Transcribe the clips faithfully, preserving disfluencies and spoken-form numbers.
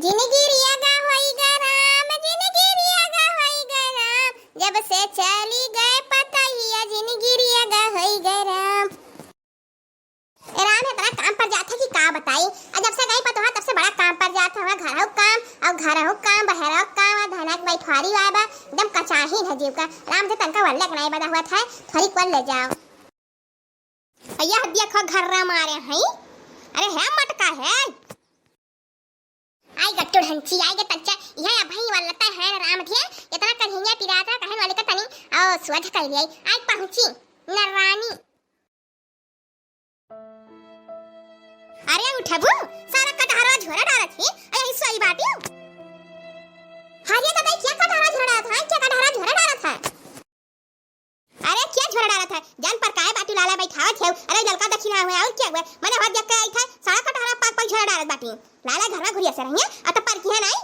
जिनगी रिया गा होई गा राम, जिनगी रिया गा होई गा राम, जब से चली गए पतहिया, जिनगी रिया गा होई गा राम। ए राम, इतना काम पर जात है कि का बताई। आ जब से गई पतोहा, तब से बड़ा काम पर जात है। वहाँ घर हो काम, और घर हो काम, बहर हो काम, और धनक बैठवारी आए बा, एकदम कचाही है जीव का। राम से तनका वल्ले के नहीं बदा हुआ था, थोड़ी कर ले जाओ। भैया, हदिया खो घर्रा मारे हैं। अरे है मटका है। आई गट्टू ढंची, आई गे तच्चा, यह अभई वाला है राम धिया, इतना कन्हैया पिरात रहा, कहन वाले का तनी, और स्वध कर लिया। आई पहुँची, नरानी। अरे उठबू, सारा कटहरवा झोरा डालत ही, अरे यही सोई बाटी। हरिया दादा, क्या कटहरा झोरा डालत है, क्या कटहरा झोरा डालत है? अरे क्या झोरा डालत है? जान पर काहे बाटी लाला बैठावत है? अरे ललका दक्षिणा हुआ और क्या हुआ? मने हो देख के आई था, सारा कटहरा पाक पाक झोरा डालत बाटी। लाला घरवा घुरिया से रहिए, आ तो पर किया नहीं।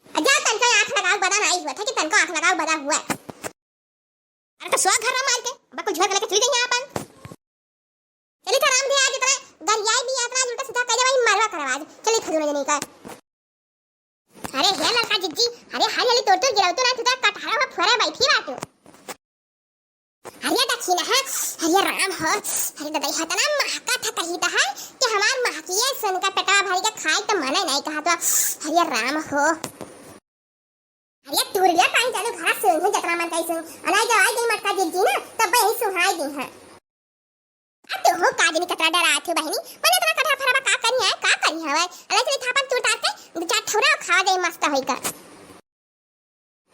आ जा तनका आँख लगाओ बदा नहीं हुआ था कि तनका आँख लगाओ बदा हुआ। अरे तो सो घर में मार के, अब कुछ झोर के लेके चली गई अपन। चली तो राम भी आज इतना गरियाई भी इतना उल्टा सीधा कह दे भाई मरवा करवा आज। चली खजूर जनी का। अरे हे ललका जिज्जी, अरे हरी हरी तोड़ तोड़ गिराओ तो ना, तू तो कटहरा हुआ फोरे बैठी बाटू। अरे दक्षिणा है, अरे राम हो, अरे दादा, यह तना महका था कही तो है कि हमार महकिए सुन का पेटवा भर के खाए तो मने नहीं कहा तो, अरे राम हो। अरे तू रिया पानी चालू घरा सुन है जतना मन कही सुन, अनाई जब आई गई मटका जिज्जी ना, तब यही सुहाई दी है। आ तू हो का जनी कतरा डरात हो बहिनी, मने इतना कटहरा फरवा का करी है, का करी हवे? अरे चली थापन तू तार के दो चार ठौरा खावा जाए मस्त होई का।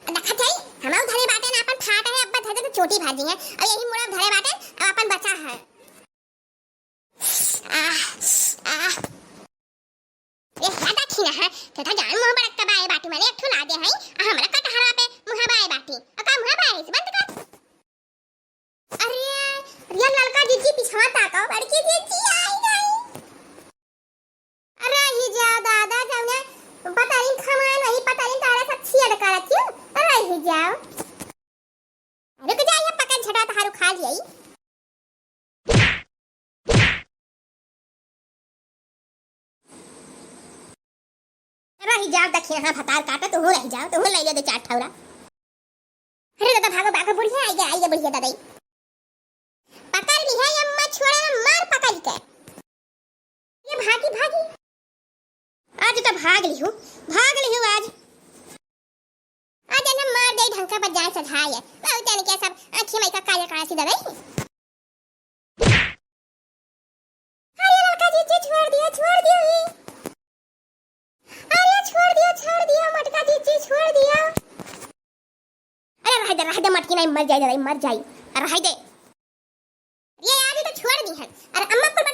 देखा जाई, हम धरे बाटे ना अपन फाटा है, अब्बा धरे तो चोटी भाजी है, और यही मुड़ा धरे बाटे, अब अपन बचा है। आह, आह। ए, हे दक्षिणा है, ते तो जान मुँह बड़क बाए बाटी, मने एक ठो ला दे है, आ हमरा कटहरा पे मुँह बाए बाटी, और का मुँह बाए, इस बंद कर। अरे, अरे ललका जिज्जी पिछवा ताको, बड़की जिज्जी आई गई। अरे ही जाओ दादा, जाओ ना, पता नहीं खमान वही, पता नहीं तारा सब छिया डकारा क्यों, अरे ही जाओ। रुक जा, ये पकड़ झटा तहारू खा लिया। रही जाओ, दखिया हाँ भतार काटो, तुहू रही जाओ, तुहू ले लो दो चार ठौरा। अरे दादा भागो, भागो, बुढ़िया आई गया, आई गया बुढ़िया दादा। पकड़ ली है अम्मा, छोड़े ना, मार पकड़ के। ये भागी, भागी। आज तो भाग लिहू, भाग लिहू आज। आज ना मार दे ढंका पर जाए सधाए। बहुत जाने क्या सब आँखी में का काले काला सीधा गई। अरे ललका जीजी छोड़ दिया, छोड़ दिया ये। अरे छोड़ दिया, छोड़ दिया, मटका जीजी छोड़ दिया। अरे रह दे, रह दे, मटकी नहीं मर जाए, नहीं मर जाए। अरे रह दे। ये आज तो छोड़ दी है। अरे अम्मा पर